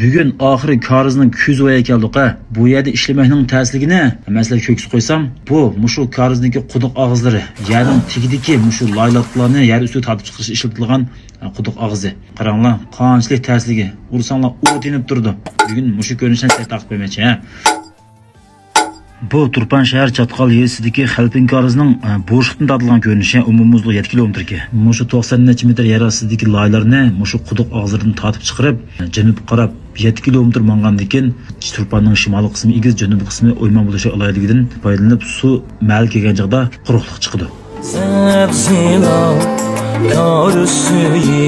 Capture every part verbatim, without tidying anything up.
بۈگۈن ئاخىرى كارىزنىڭ كۆزى ۋايا كەلدۇق ھە. بۇ يەردە ئىشلىمەكنىڭ تەسلىكىنى مەن سىلەرگە كۆرسىتىپ قويسام، بۇ مۇشۇ كارىزنىڭكى قۇدۇق ئاغزىلىرى، يەرنىڭ تېگىدىكى مۇشۇ لايلاتلارنى يەر ئۈستىگە تارتىپ چىقىرىشتا ئىشلىتىدىغان، ھە، قۇدۇق ئاغزى. قاراڭلار، قانچىلىك تەسلىكى. ئۇرساڭلار ئوت يېنىپ تۇرىدۇ. بۈگۈن مۇشۇ كۆرۈنۈشنى سىلەرگە تارقىتىپ بەرمەكچى ھە. بۇ تۇرپان شەھەر چاتقال يېزىسىدىكى خەلپىن كارىزىنىڭ، ئە، بوشلۇقتىن تارتىلغان كۆرۈنۈشى، ئومۇمىي ئۇزۇنلۇقى يەتتە كىلومېتىركەن. مۇشۇ توقسان نەچچە مېتىر يەر ئاستىدىكى لايلارنى مۇشۇ قۇدۇق ئاغزىدىن تارتىپ چىقىرىپ، جەنۇبقا قاراپ يەتتە كىلومېتىر ماڭغاندىن كېيىن، تۇرپاننىڭ شىمالىي قىسمى ئېگىز، جەنۇبىي قىسمى ئويمان بولۇش ئالاھىدىلىكىدىن پايدىلىنىپ، سۇ مەھەلگە كەلگەن چاغدا قۇرۇقلۇققا چىقىدۇ. زەپسىلە كار سۈيى،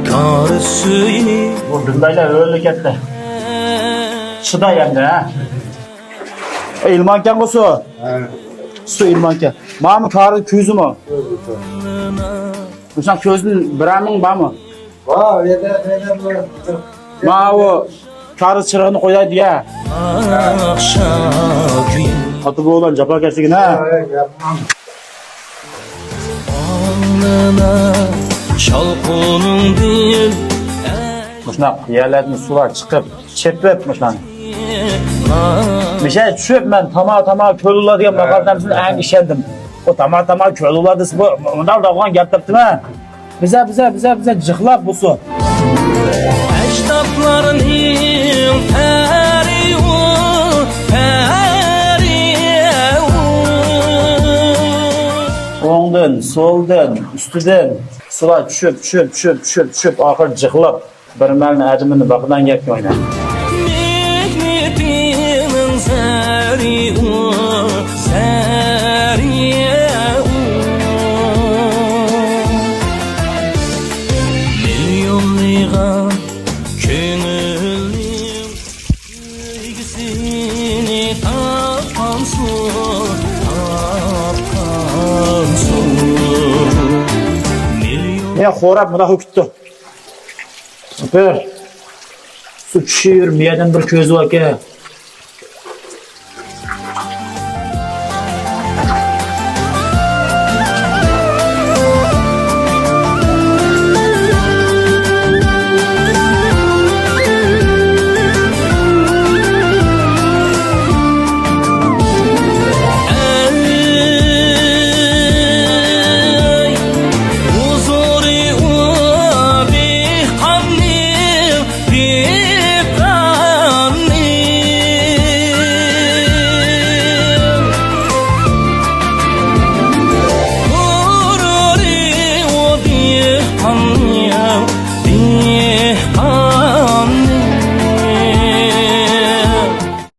كار سۈيى. بۇ بىلدايلار ئۆلۈپ كەتتى. چىداي ئەمدى ھە. ئىلمانكەنغۇ سۇ. سۇ ئىلمانكەن. ماما كارى كۆزىمۇ. مۇشۇنىڭ كۆزىدىن بىرەرمىڭ بارمۇ؟ بار، يەتە، يەتە، بار. ماۋۇ كارى چىرىغىنى قوياي دېگە. ئاتا بوۋىلار جاپاكەشلىكىنى ھە. مۇشۇنداق يەرلەردىن سۇلار چىقىپ، چېپىپ مۇشۇلارنى. مىشە چۈشۈپ مەن تاما تاما كۆللا دېگەن ماقالدىن ئەڭ ئىشەندىم. بۇ تاما تاما كۆللا دېسە بۇ مۇنداق دەۋغان گەپ تاپتىمەن. بىزە بىزە بىزە بىزە جىقلاپ بۇسۇ. ئەجدادلارنىڭ پەرى ئۇ، پەرى ئۇ. ئوڭدىن، سولدىن، ئۈستىدىن سۇلار چۈشۈپ، چۈشۈپ، چۈشۈپ، چۈشۈپ، چۈشۈپ، ئاخىرى جىقلاپ. بىر مەلنى ئادىمىنى باقىدىغان گەپكە ئوينايدۇ. مېھنىتىنىڭ زەرى ئۇ، زەرى ئۇ. مىليونلىغان كۆڭۈلنىڭ سۆيگۈسىنى تاپقانسۇ، تاپقانسۇ. مىليون يا خوراپ مۇنداق كۈتتى. بىر سۇ چۈشۈر، مىيەدىن بىر كۆزى باركەن.